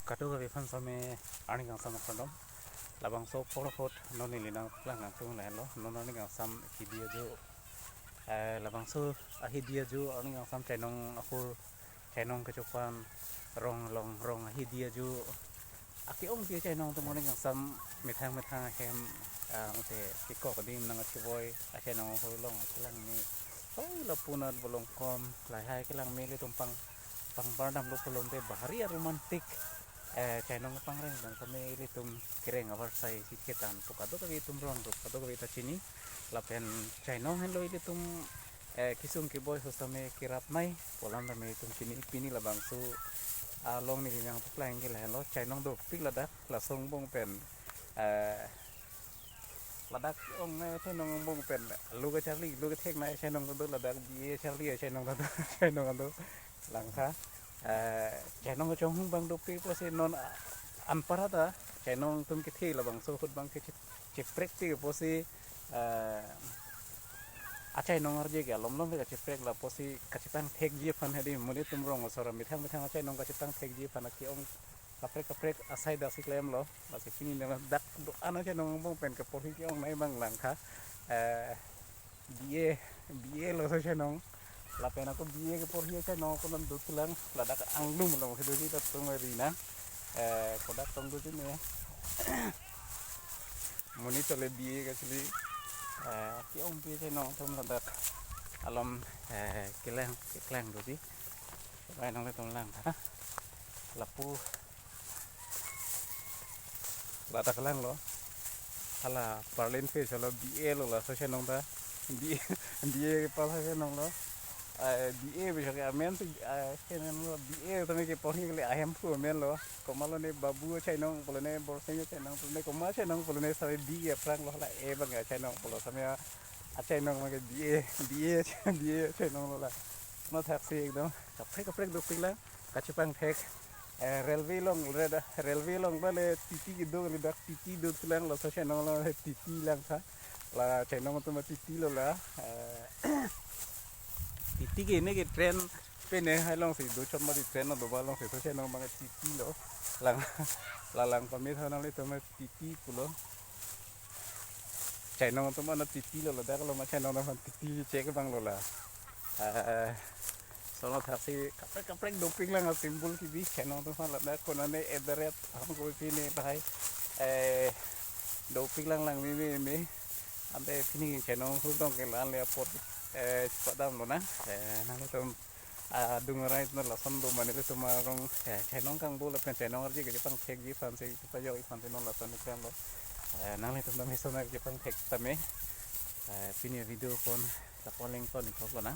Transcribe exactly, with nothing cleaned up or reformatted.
Kadokave aphan sitame arni kangsam akardom. Labangso porphot non neli nangpaklang nangtung lahenlo. Non arni kangsam hidi ajo, eh, labangso ahidi ajo arni kangsam chainong ahur, chainong kechopan, rong along, rong ahidi ajo. Ake-ongpi achainong atum arni kangsam methang methang ahem, ah, mate kikok adim nangkachevoi achainong ahur along kelang me. Hoi lapu nat bolong kom, lahai kelang me ilitum pang, pangpar damlo pulote bahari aromantic, eh, chainong pangreng pen sitame ilitum kereng avarsai si ketan pu kadokave atum rong rup kadokave ta chini. Lapen chainong henlo ilitum, eh, kesung keboi ahut sitame kerap nai pu alam tame itum chini. Pini labangso along neli nangpaklang ke lahenlo, chainong dopik ladak, laso angbong pen, eh, ladak ong nai chainong angbong pen, lo kacharli lo kethek nai chainong do ladak, B A charli chainong do, chainong do langtha. Eh, chainong kachonghong abang dopik pusi non, ah, anparta chainong atum kethe labangso ahut abang ke che-, cheprek ti pusi, eh, achainong arje ke alom lom ke cheprek la pusi kachepangthekji aphan hedi, monit atum rong asor methang methang achainong kachepangthekji aphan ake-ong kaprek kaprek asai dak si klemlo. Lasi pini nang dak do-an achainong angbong pen keporhi ke-ong nai abang langtha. Eh, B A, B A lo aso chainong. Lapen ako B A keporhi achainong ako nang dothulang, ladak anglum along kedo di tatung rinang. Eh, kodak tong do chini. Monit chole B A kachili. Eh, ake-ongpi achainong atum ladak alom, eh, kelang, kelang do di. Bai nanglitum langtha. Lapu ladak langlo. Hala parlin face lo, B A lo laso chainong ta. B A, B A kepal chainong lo. Ah, B A bisho ke amen si, ah, chainong lo, B A tame keporhi le ahemphu amen lo. Komat lo ne Babu achainong pulo ne, Borsing achainong pulo ne, komat achainong pulo ne, sitame B A aphrang lo, hala A abang achainong pulo, sitame achainong abang ke B A, B A, B A achainong lo la. Mane thaksi ekdom kaprek kaprek dopik lang, kachepangthek. Eh, railway along, red, railway along pale T T kedo kali, dak T T dothulang, laso chainong along T T langtha. La chainong atum T T lo la. Eh, T T ke ne ke train pen ne hai along si dochot mati, train lo doba along si, laso chainong abang T T lo. Lang, la lang pame tha nanglitum T T pulo. Chainong atum an T T lo ladak lo, ma chainong atum an T T check abang lo la. Eh, sono thaksi kaprek kaprek dopik lang, a symbol kebi chainong atum an ladak konane ederet ham ko pine bahai. Eh, dopik lang lang me me me. Ante pini chainong ahur tong ke la le apor, eh, padam lo na. Eh, nanglitum adung arai non lason do mane ilitum arong, eh, chainong kangbo lapen chainong arje kachepangthekji aphan si, chepajokji aphan si non lason ni klemlo. Eh, nanglitum dam hison kachepangthek tame. Eh, pini video kon la poleng kon ikok lo na.